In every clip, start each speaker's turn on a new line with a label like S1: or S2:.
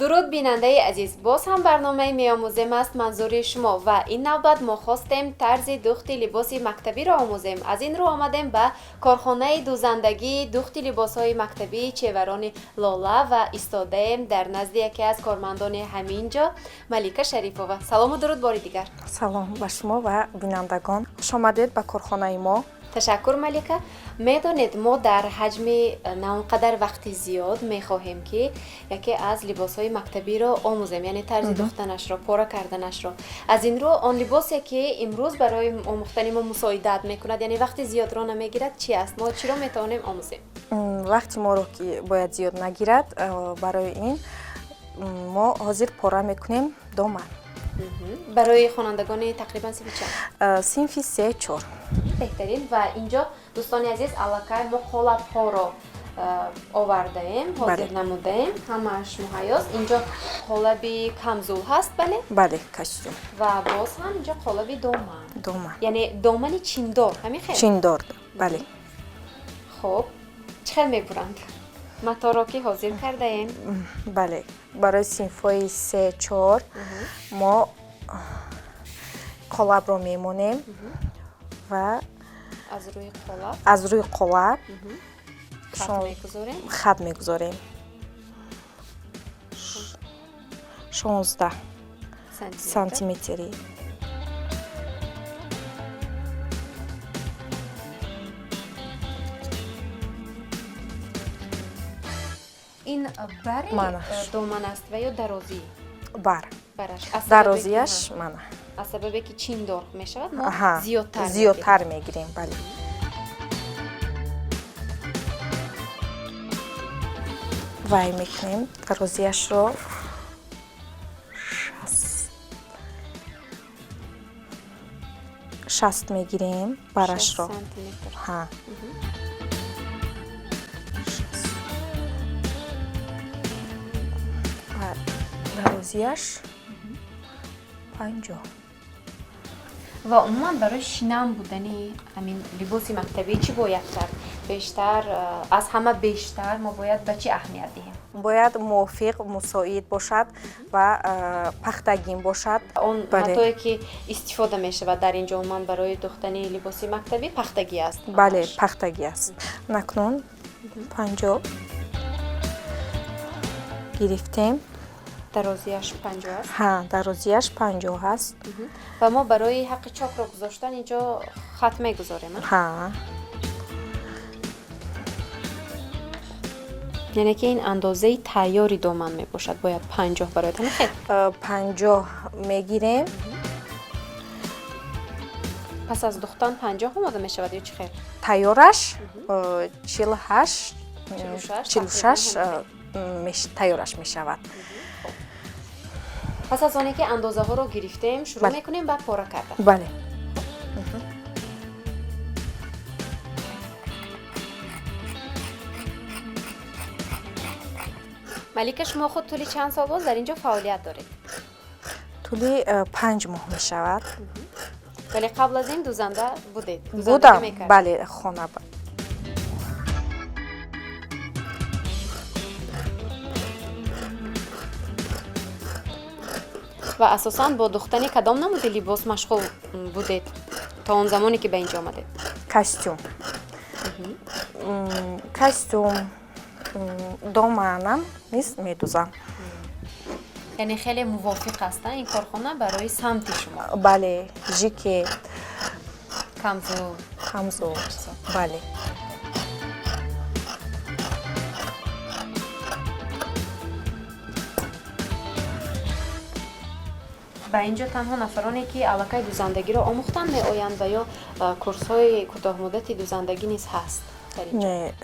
S1: Дуруд, бинандаи азиз! Боз ҳам барномаи «Меомӯзем» аст манзури шумо ва ин навбат мо хостем тарзи духти либоси мактабиро омӯзем. Аз ин рӯ омадем ба корхонаи дӯзандагии духти либосҳои мактабии чеварони Лола ва истодаем дар назди яке аз кормандони ҳамин ҷо, Малика Шарифова. Салому дуруд бори дигар.
S2: Салом ба шумо ва бинандагон, хушомадед ба корхонаи мо.
S1: Ташаккур, Малика. Медонед, мо дар ҳаҷми на он қадар вақти зиёд мехоҳем, ки яке аз либосҳои мактабиро омӯзем, яъне тарзи духтанашро, пора карданашро. Аз ин рӯ он либосе, ки имрӯз барои омӯхтани мо мусоидат мекунад, яъне вақти зиёдро намегирад, чи аст? Мо чиро метавонем омӯзем?
S2: Вақти моро ки бояд зиёд нагирад, барои ин мо ҳозир пора мекунем доман.
S1: Барои хонандагони тақрибан синфи чанд?
S2: Синфи се, чор.
S1: Беҳтарин. Ва инҷо, дӯстони азиз, аллакай мо қолабҳоро овардаем, ҳозир намудаем, ҳамааш муҳайёст. Инҷо қолаби камзул ҳаст, бале?
S2: Бале, костюм.
S1: Ва боз ҳам инҷо қолаби доман.
S2: Доман.
S1: Яъне домани чиндор, ҳамин хел?
S2: Чиндор, бале.
S1: Хуб, чӣ хел мебуранд маторо, ки ҳозир кардаем?
S2: Бале, барои синфҳои се, чор мо қолабро мемонем ва
S1: аз рӯи қолаб.
S2: Аз рӯи қолаб.
S1: Хат мегузорем.
S2: Хат мегузорем 16 сантиметрӣ.
S1: Ин бари доман аст ва ё дарозӣ?
S2: Бар. Дарозияш мана.
S1: Аз сабабе ки чиндор мешавад, мо зиёдтар.
S2: Зиёдтар мегирем, бале. Вай мекунем дарозияшро 60 мегирем барашро. Ҳа, дарозияш 50.
S1: Ва умуман барои шинам будани ҳамин либоси мактабӣ чӣ бояд кард? Бештар аз ҳама бештар мо бояд ба чӣ аҳамият диҳем?
S2: Бояд мувофиқ, мусоид бошад ва пахтагин бошад.
S1: Он матое, ки истифода мешавад дар ин ҷо, умуман барои духтани либоси мактабӣ, пахтагӣ аст?
S2: Бале, пахтагӣ аст. Накнун 50 гирифтем.
S1: Дарозияш 50 аст.
S2: Ҳа, дарозияш 50 аст.
S1: Ва мо барои ҳаққи чокро гузоштан инҷо хат мегузорем.
S2: Ҳа.
S1: Яъне ки ин андозаи тайёри доман мебошад, бояд 50 барояд, ҳамин хел?
S2: 50 мегирем.
S1: Пас аз духтан 50 омода мешавад ё чӣ хел?
S2: Тайёраш 48, 46 тайёраш мешавад.
S1: Пас аз оне ки андозаҳоро гирифтем, шурӯъ мекунем ба пора кардан.
S2: Бале.
S1: Малика, шумо худ тӯли чанд сол боз дар ин ҷо фаъолият доред?
S2: Тӯли 5 моҳ мешавад.
S1: Вале қабл аз ин дӯзанда будед?
S2: Будам, бале, хона.
S1: Ва асосан бо духтани кадом намуди либос машғул будед то он замоне, ки ба ин ҷо омадед?
S2: Костюм, костюм, доманам низ медузам.
S1: Яъне хеле мувофиқ аст ин корхона барои самти шумо.
S2: Бале, жикет.
S1: Камзул.
S2: Камзул, бале.
S1: Ба ин ҷо танҳо нафароне, ки аллакай дӯзандагиро омӯхтан, меоянд ва ё курсҳои кӯтоҳмуддати дӯзандагӣ низ ҳаст дар ин ҷо?
S2: Не,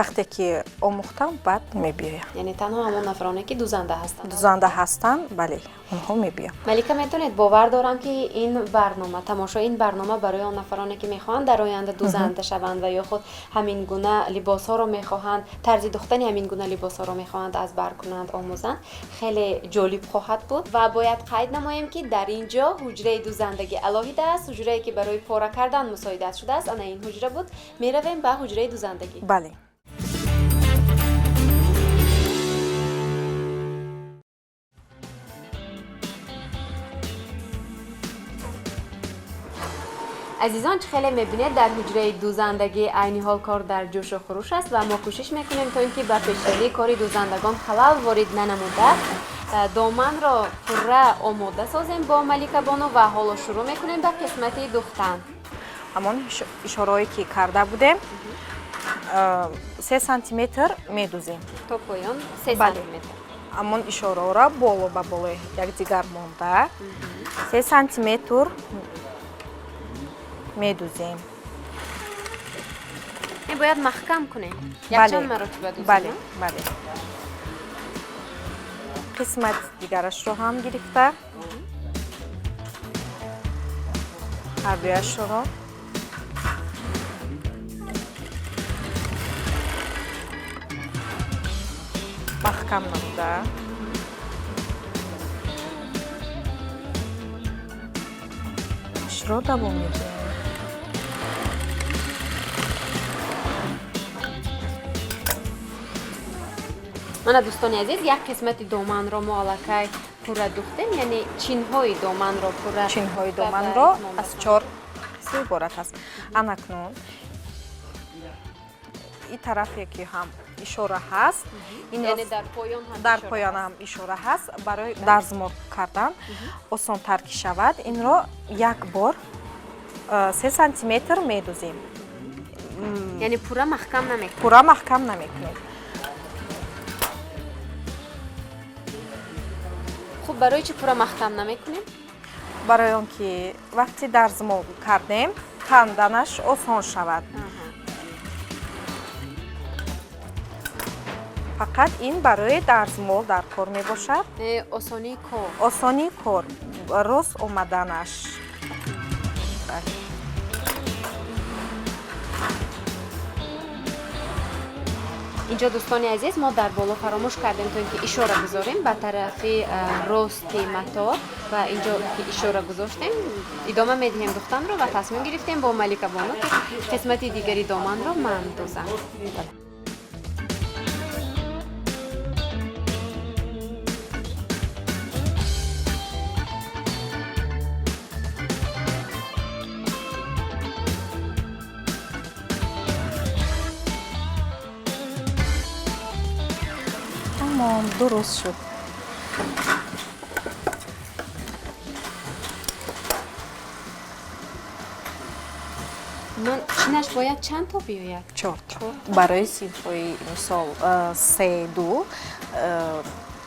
S2: вақте ки омӯхтам, баъд мебиёям.
S1: Яъне танҳо ҳамон нафароне, ки дӯзанда ҳастанд?
S2: Дӯзанда ҳастанд, бале, онҳо мебиёнд.
S1: Малика, медонед, бовар дорам, ки ин барнома, тамошои ин барнома барои он нафароне, ки мехоҳанд дар оянда дӯзанда шаванд ва ё худ ҳамин гуна либосҳоро мехоҳанд, тарзи духтани ҳамин гуна либосҳоро мехоҳанд аз бар кунанд, омӯзанд, хеле ҷолиб хоҳад буд. Ва бояд қайд намоем, ки дар ин ҷо ҳуҷраи дӯзандагӣ алоҳида аст, ҳуҷрае, ки барои пора кардан мусоидат шудааст, ана ин ҳуҷра буд. Меравем ба ҳуҷраи дӯзандагӣ.
S2: Бале.
S1: Азизон, чӣ хеле мебинед, дар ҳуҷраи дӯзандагӣ айни ҳол кор дар ҷӯшу хуруш аст ва мо кӯшиш мекунем, то ин ки ба пешравии кори дӯзандагон халал ворид нанамуда, доманро пурра омода созем бо Малика бону ва ҳоло шурӯъ мекунем ба қисмати духтан.
S2: Ҳамон ишораое ки карда будем, 3 сантиметр медузем.
S1: То поён се
S2: Бале.
S1: сантиметр.
S2: Ҳамон ишораро боло ба болои якдигар монда, 3 сантиметр медузем.
S1: Бояд маҳкам кунем, якчанд маротиба дузем.
S2: Бале, бале. Қисмати дигарашро ҳам гирифта, ҳардуяшро маҳкам намуда, ишро давом медиҳем.
S1: Мана, дӯстони азиз, як қисмати доманро мо аллакай пурра духтем, яъне чинҳои доманро пурра
S2: Чинҳои
S1: духта ба
S2: доманро
S1: итмом
S2: аз
S1: расондем.
S2: чор қисм иборат аст. Анакнун и тарафе ки ҳам ишора ҳаст, инро
S1: Яъне дар поён ҳам
S2: дар
S1: ишора
S2: поён
S1: ҳаст.
S2: ҳам ишора ҳаст. Барои дарзмол кардан осонтар ки шавад, инро як бор 3 сантиметр медузем.
S1: Яъне пурра маҳкам намекунем.
S2: Пурра маҳкам намекунем.
S1: Хуб, барои чӣ пурра маҳкам намекунем?
S2: Барои он ки вақти дарзмол кардем, канданаш осон шавад. Фақат ин барои дарзмол дар кор мебошад.
S1: Осонии кор.
S2: Осонии кор, рост омаданаш. Бале.
S1: Инҷо, дӯстони азиз, мо дар боло фаромӯш кардем, то ин ки ишора гузорем ба тарафи рости мато ва инҷо ки ишора гузоштем, идома медиҳем духтанро ва тасмим гирифтем бо Малика бону, ки қисмати дигари доманро ман дузам.
S2: Тамом, дуруст шуд.
S1: Ман чинаш бояд чанд то биёяд?
S2: Чор. Барои синфҳои, мисол, се, ду.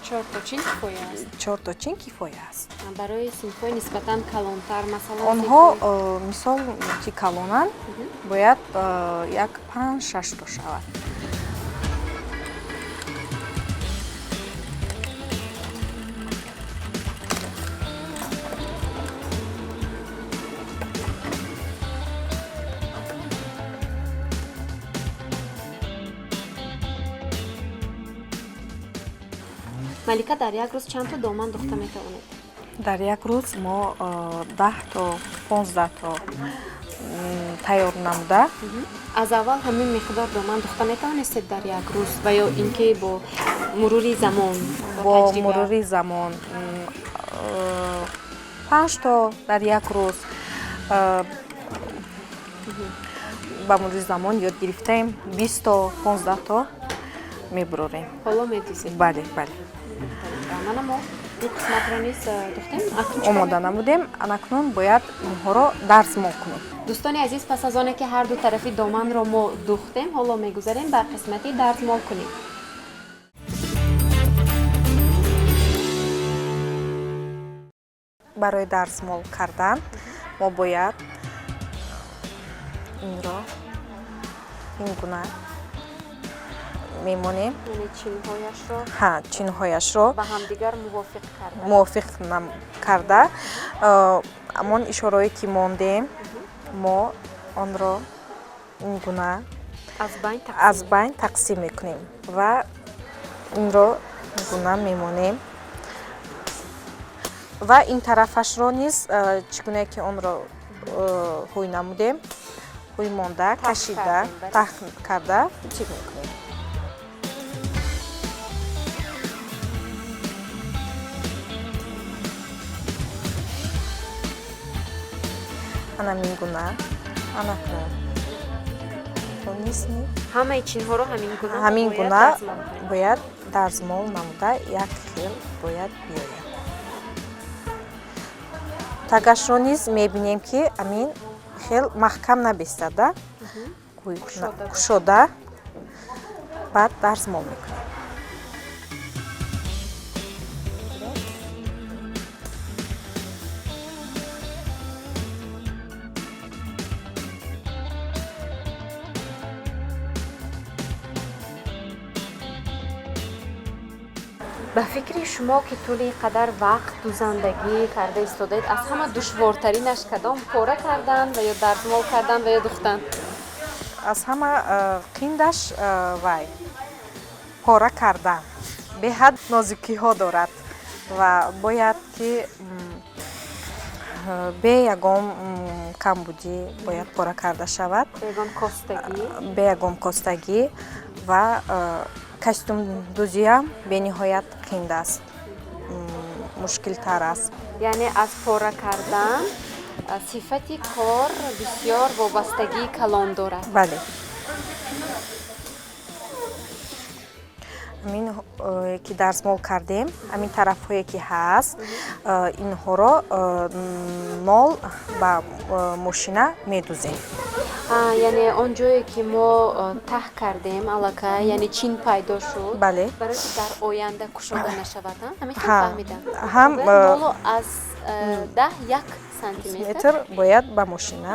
S1: Чор то чин кифоя аст?
S2: Чор то чин кифоя аст.
S1: Барои синфҳои нисбатан калонтар, масалан,
S2: онҳо
S1: синфҳои-
S2: мисол, ки калонанд, бояд як панҷ, шаш то шавад.
S1: Малика, дар як рӯз чанд то доман духта метавонед?
S2: Дар як рӯз мо 10 то, 15 то тайёр намуда.
S1: Аз аввал ҳамин миқдор доман духта метавонистед дар як рӯз ва ё ин ки бо мурури замон, бо
S2: Бо
S1: таҷриба?
S2: мурури замон, панҷ то дар як рӯз, ба мурури замон ёд гирифтаем, 20 то, 15 то мебурорем.
S1: Ҳоло медузед?
S2: Бале, бале.
S1: Мана, мо ин қисматро низ духтем. Акнун чӣ
S2: Омода
S1: кор
S2: намудем. Анакнун бояд инҳоро дарзмол кунем.
S1: Дӯстони азиз, пас аз оне ки ҳар ду тарафи доманро мо духтем, ҳоло мегузарем ба қисмати дарзмол кунем.
S2: Барои дарзмол кардан мо бояд инро ин гуна мемонем.
S1: Яъне чинҳояшро
S2: Ҳа, чинҳояшро
S1: ба ҳамдигар мувофиқ карда.
S2: Мувофиқ карда, ҳамон ишораое ки мондем, мо онро ин гуна
S1: аз байн тақсим.
S2: Аз байн тақсим мекунем ва инро ин гуна мемонем ва ин тарафашро низ, чӣ гуна ки онро ҳуй намудем, ҳуй монда,
S1: Таҳ
S2: кашида,
S1: кардем, бале.
S2: Таҳ карда чиз мекунем. Ана мин гуна, анакун
S1: ҳамаи чинҳоро ҳамин гуна
S2: ҳамин гуна бояд дарзмол намуда, як хел бояд биёяд. Тагашро низ мебинем, ки амин хел маҳкам набистада, кушода, баъд дарзмол мекунем.
S1: Ба фикри шумо, ки тӯли ин қадар вақт дузандагӣ карда истодаед, аз ҳама душвортаринаш кадом: пора кардан ва ё дарзмол кардан ва ё духтан?
S2: Аз ҳама қиндаш вай пора кардан. Беҳад нозукиҳо дорад ва бояд ки бе ягон камбудӣ бояд пора карда шавад.
S1: Бе ягон костагӣ.
S2: Бе ягон костагӣ. Ва костюмдӯзиам бениҳоят қинд аст, мушкилтар аст.
S1: Яъне аз пора кардан сифати кор бисёр вобастагии калон дорад.
S2: Бале, ҳамин ки дарзмол кардем, ҳамин тарафҳое ки ҳаст, инҳоро нол ба мошина медузем.
S1: Яъне он ҷое ки мо таҳ кардем аллакай, яъне чин пайдо шуд.
S2: Бале.
S1: Барои ки дар оянда кушода нашавад, ҳамин хел фаҳмидам?
S2: Ҳам.
S1: Нолу аз даҳ як сантиметр
S2: бояд ба мошина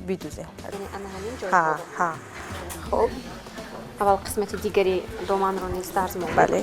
S2: бидузем.
S1: Яъне ана ҳамин ҷойҳоро. Хуб, аввал қисмати дигари доманро низ дарзмол.
S2: Бале.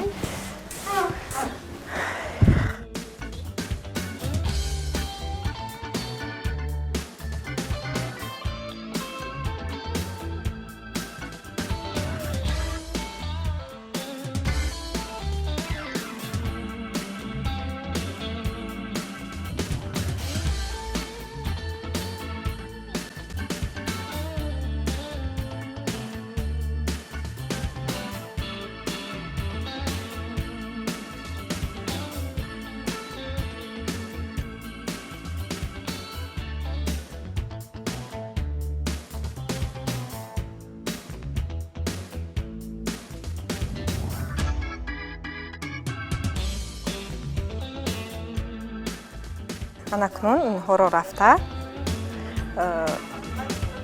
S2: Анакнун инҳоро рафта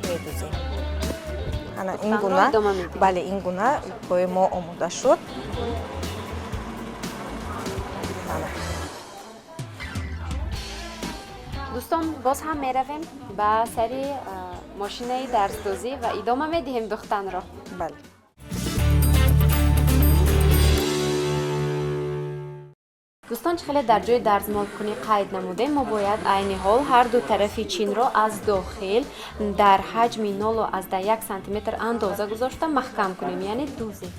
S2: медузем. Ана ин гуна, бале, ин гуна пои мо омода шуд.
S1: Дӯстон, боз ҳам меравем ба сари мошинаи дарздӯзӣ ва идома медиҳем духтанро.
S2: Бале.
S1: Дӯстон, чӣ хеле дар ҷои дарзмолкунӣ қайд намудем, мо бояд айни ҳол ҳар ду тарафи чинро аз дохил дар ҳаҷми 0,1 сантиметр андоза гузошта маҳкам кунем, яъне дузем.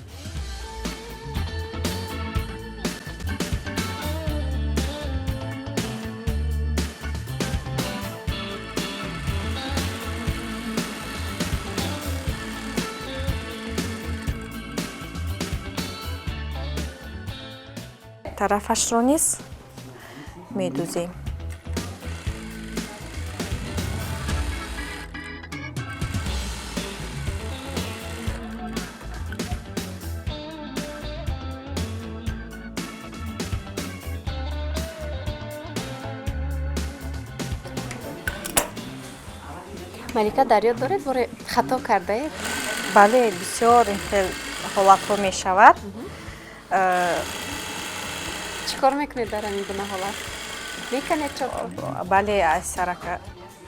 S2: Тарафашро низ медузем.
S1: Малика, дар ёд доред, боре хато кардаед?
S2: Бале, бисёр ин хел ҳолатҳо мешавад.
S1: Чӣ кор мекунед дар ҳамин гуна ҳолат? Меканед чопро?
S2: Бале, аз сарака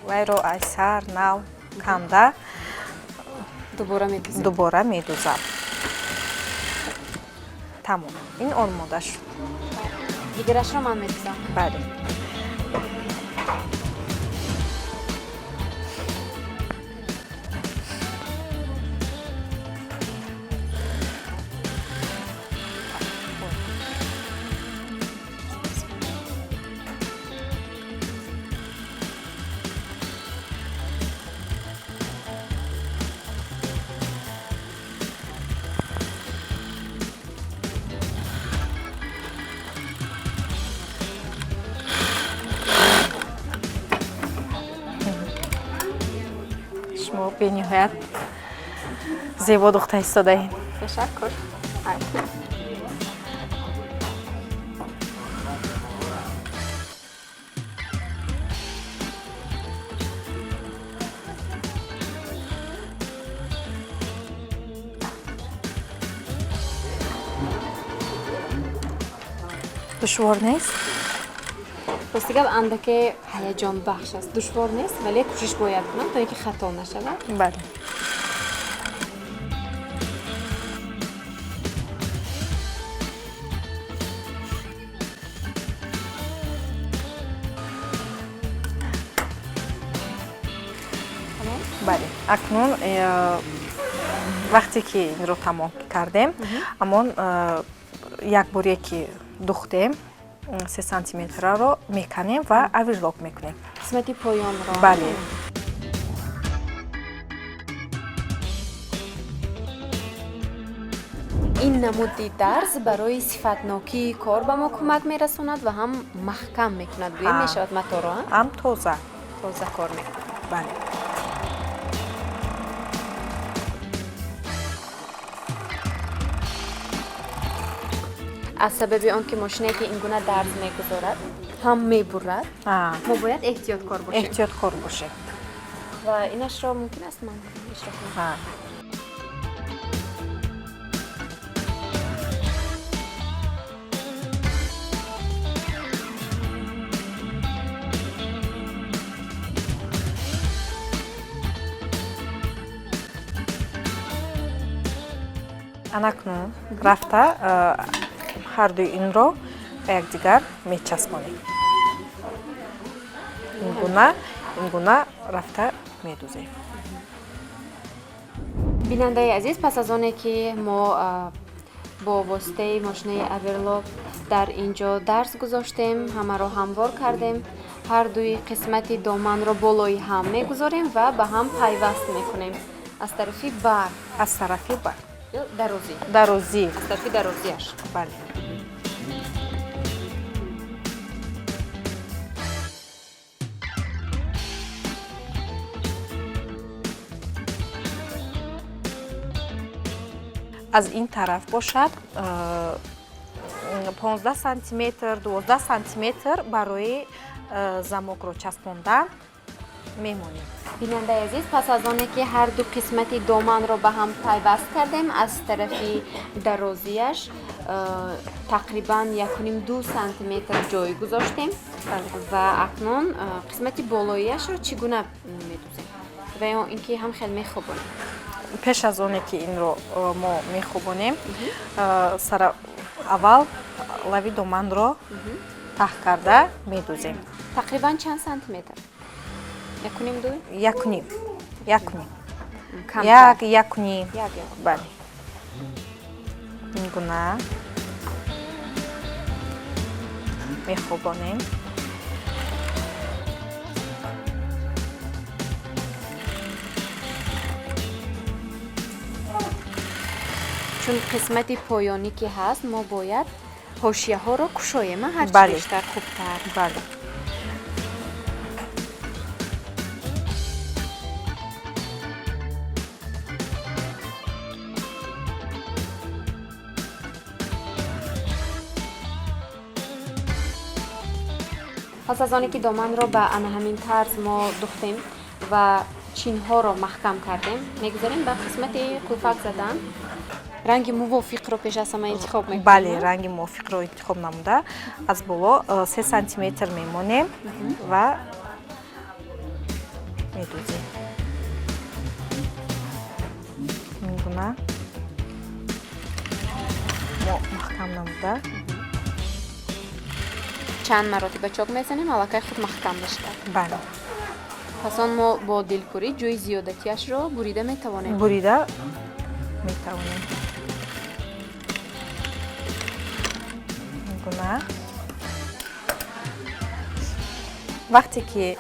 S2: вайро аз сар нав канда
S1: дубора медузед.
S2: Дубора медузам. Тамом, ин омода шуд.
S1: Дигарашро ман медузам.
S2: Бале. Шумо бениҳоят зебо духта истодаед.
S1: Ташаккур.
S2: Душвор нест?
S1: Рости гап, андаке ҳаяҷонбахш аст. Душвор нест, вале кӯшиш бояд кунам, то ин ки хато нашавад.
S2: Бале. Бале, акнун вақте ки инро тамом кардем, ҳамон як боре ки духтем, 3 сантиметраро меканем ва оверлок мекунем.
S1: Қисмати поёнро.
S2: Бале.
S1: Ин намуди дарз барои сифатнокии кор ба мо кӯмак мерасонад ва ҳам маҳкам мекунад, гӯем мешавад маторо.
S2: Ҳам тоза.
S1: Тоза кор мекунад.
S2: Бале.
S1: Аз сабаби он ки мошине ки ин гуна дарз мегузорад, ҳам мебурад, мо бояд эҳтиёткор бошем.
S2: Эҳтиёткор бошем.
S1: Ва инашро мумкин аст ман иҷро кунам?
S2: Анакнун рафта ҳардуи инро ба якдигар мечаспонем. Ингуна рафта медузем.
S1: Бинандаи азиз, пас аз оне ки мо бо воситаи мошинаи оверлок дар ин ҷо дарз гузоштем, ҳамаро ҳамвор кардем, ҳар дуи қисмати доманро болои ҳам мегузорем ва ба ҳам пайваст мекунем аз тарафи бар.
S2: Аз тарафи бар.
S1: Ё дарозӣ.
S2: Дарозӣ.
S1: Аз тарафи дарозиаш.
S2: Бале. Аз ин тараф бошад, 15 сантиметр, 12 сантиметр барои замокро часпондан мемонем.
S1: Бинандаи азиз, пас аз оне ки ҳар ду қисмати доманро ба ҳам пайваст кардем, аз тарафи дарозиаш тақрибан 1,5-2 сантиметр ҷой гузоштем ва акнун қисмати болоияшро чӣ гуна медузем ва ё ин ки ҳам хел мехобонем?
S2: Пеш аз оне ки инро мо мехобонем, сара аввал лави доманро таҳ карда медузем.
S1: Тақрибан чанд сантиметр? Якуним, ду?
S2: Якуним. Якуним.
S1: Камтар.
S2: Як, якуним.
S1: Як, як.
S2: Бале. Ин гуна мехобонем.
S1: Чун қисмати поёнӣ ки ҳаст, мо бояд ҳошияҳоро кушоем, ҳарчи бештар хубтар.
S2: Бале.
S1: Пас аз оне ки доманро ба ана ҳамин тарз мо духтем ва чинҳоро маҳкам кардем, мегузарем ба қисмати қулфак задан. Ранги мувофиқро пеш аз ҳама интихоб мекунем.
S2: Бале, ранги мувофиқро интихоб намуда, аз боло 3 сантиметр мемонем ва медузем. Ин гуна мо маҳкам намуда.
S1: Чанд маротиба чок мезанем, аллакай худ маҳкам мешавад.
S2: Бале.
S1: Пас он мо бо дилпурӣ ҷои зиёдатиашро бурида метавонем.
S2: Бурида метавонем. Ин гуна. Вақте ки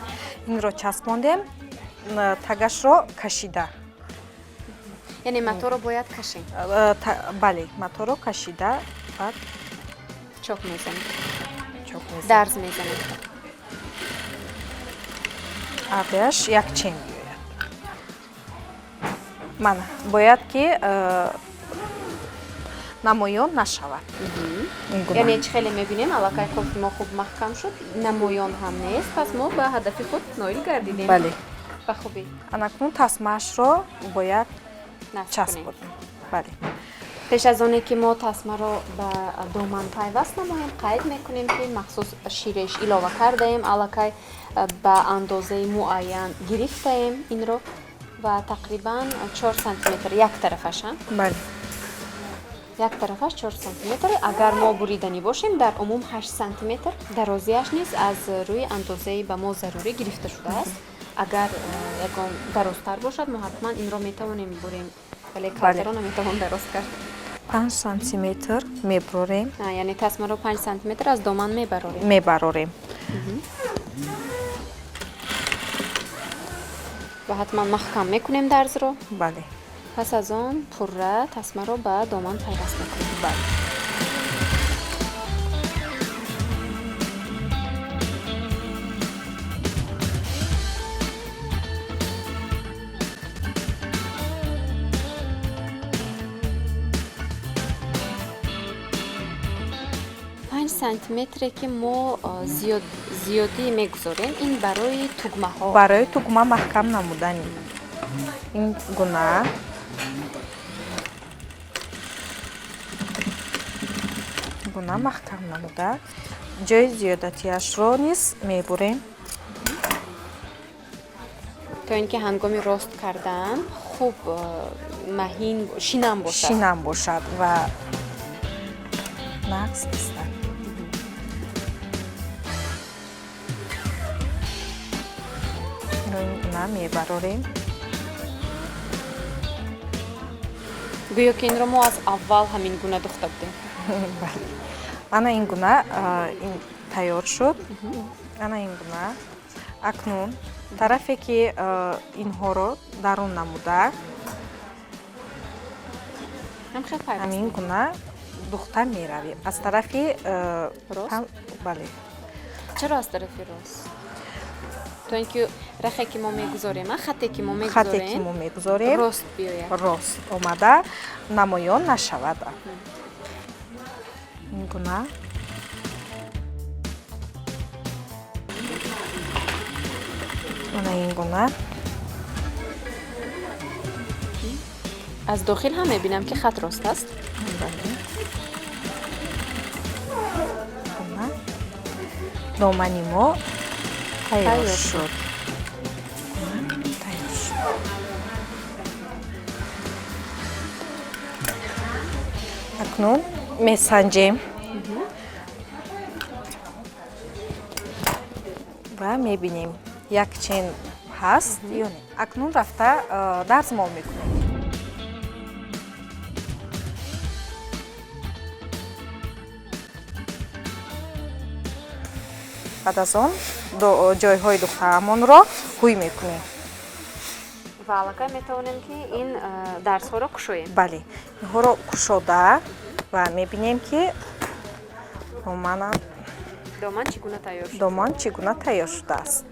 S2: инро часпондем, тагашро кашида.
S1: Яъне маторо бояд кашем?
S2: Бале, маторо кашида, баъд
S1: чок мезанем.
S2: Чок мезанем.
S1: Дарз мезанем.
S2: Ардаяш як чен биёяд. Мана бояд ки намоён нашавад.
S1: Яъне чӣ хеле мебинем, аллакай қулфи мо хуб маҳкам шуд, намоён ҳам нест, пас мо ба ҳадафи худ ноил гардидем.
S2: Бале.
S1: Ба хубӣ.
S2: Анакнун тасмаашро бояд
S1: насб кунем.
S2: Часпонем, бале.
S1: Пеш аз оне ки мо тасмаро ба доман пайваст намоем, қайд мекунем, ки махсус ширеш илова кардаем, аллакай ба андозаи муайян гирифтаем инро ва тақрибан 4 сантиметр як тарафаш.
S2: Бале.
S1: Як тарафаш 4 сантиметр. Агар мо буриданӣ бошем, дар умум 8 сантиметр. Дарозиаш низ аз рӯи андозаи ба мо зарурӣ гирифта шудааст. Агар ягон дарозтар бошад, мо ҳатман инро метавонем бурем, вале калтаро наметавон дароз кард.
S2: 5 сантиметр мебурорем.
S1: Яъне тасмаро 5 сантиметр аз доман мебарорем.
S2: Мебарорем.
S1: Ва ҳатман маҳкам мекунем дарзро.
S2: Бале.
S1: Пас аз он пурра тасмаро ба доман пайваст мекунем.
S2: Бале.
S1: 5 сантиметре ки мо зиёдӣ мегузорем, ин барои тугмаҳо.
S2: Барои тугма маҳкам намудани ин гуна. Гуна маҳкам намуда, ҷои зиёдатиашро низ мебурем.
S1: То ин ки ҳангоми рост кардан хуб маҳин шинам бошад.
S2: Шинам бошад ва нағз истад. Ин гуна мебарорем.
S1: Гӯё ки инро мо аз аввал ҳамин гуна духта будем.
S2: Бале, ана ин гуна ин тайёр шуд. Ана ин гуна акнун тарафе ки инҳоро дарун намуда, ҳамин гуна духта меравем аз тарафи
S1: рост.
S2: Бале.
S1: Чаро аз тарафи рост? То ин ки рахе ки мо мегузорем, хате ки мо
S2: хате ки
S1: мегузорем
S2: мо мегузорем
S1: рост биёяд.
S2: Рост омада, намоён нашавад. Ин гуна ана ин гуна.
S1: Аз дохил ҳам мебинам, ки хат рост аст.
S2: Бале, гуна домани мо тайёр
S1: Тайёр
S2: шуд. Тайёр шуд. Акнун месанҷем ва мебинем, як чен ҳаст ё не. Акнун рафта дарзмол мекунем. Баъд аз он ҷойҳои духтаамонро ҳуй мекунем.
S1: Ва аллакай метавонем, ки ин дарзҳоро кушоем.
S2: Бале, инҳоро кушода ва мебинем, ки доманам
S1: Доман чӣ гуна тайёр шуд.
S2: Доман чӣ гуна тайёр шудааст.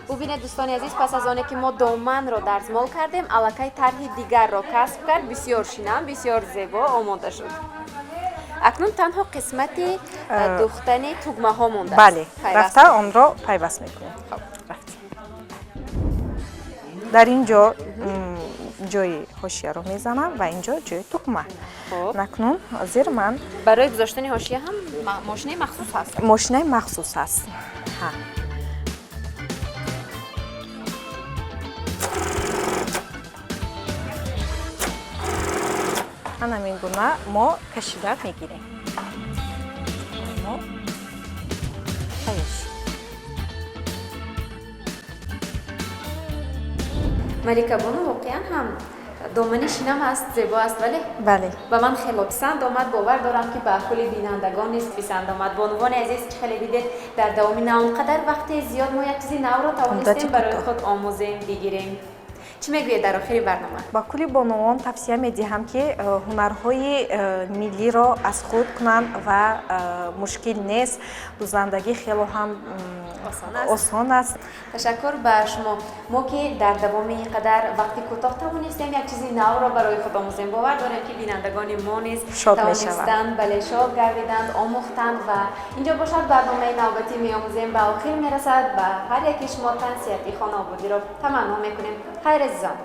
S1: Бубинед, дӯстони азиз, пас аз оне ки мо доманро дарзмол кардем, аллакай тарҳи дигарро касб кард. Бисёр шинам, бисёр зебо омода шуд. Акнун танҳо қисмати духтани тугмаҳо мондааст.
S2: Бале.
S1: Пайваст.
S2: Рафта онро пайваст мекунем. Рафтем. Дар ин ҷо ҷои ҳошияро мезанам ва ин ҷо ҷои тугма.
S1: Хуб.
S2: Акнун ҳозир ман
S1: Барои гузоштани ҳошия ҳам мошинаи махсус ҳаст.
S2: Мошинаи махсус ҳаст. Ҳа. Ҳамин гуна мо кашида мегирем. Мо тайёр шуд.
S1: Малика бону, воқеан ҳам домани шинам аст, зебо аст, вале
S2: Бале.
S1: ба ман хело писанд омад. Бовар дорам, ки ба кулли бинандагон низ писанд омад. Бонувони азиз, чӣ хеле дидед, дар давоми на он қадар вақте зиёд мо як чизи навро тавонистем
S2: Муддати
S1: барои
S2: кӯтоҳ.
S1: худ омӯзем, бигирем. Чӣ мегӯед дар охири барнома?
S2: Ба кулли бонувон тавсия медиҳам, ки ҳунарҳои миллиро аз худ кунанд ва мушкил нест, дӯзандагӣ хело ҳам осон аст.
S1: Ташаккур ба шумо. Мо ки дар давоми ин қадар вақти кӯтоҳ тавонистем як чизи навро барои худ омӯзем, бовар дорем, ки бинандагони мо низ тавонистанд, бале, шод гардиданд, омӯхтанд. Ва инҷо бошад, барномаи навбатӣ «Меомӯзем» ба охир мерасад. Ба ҳар яки шумо тансиҳатӣ, хонаободиро таманно мекунем. Хайр, азизон.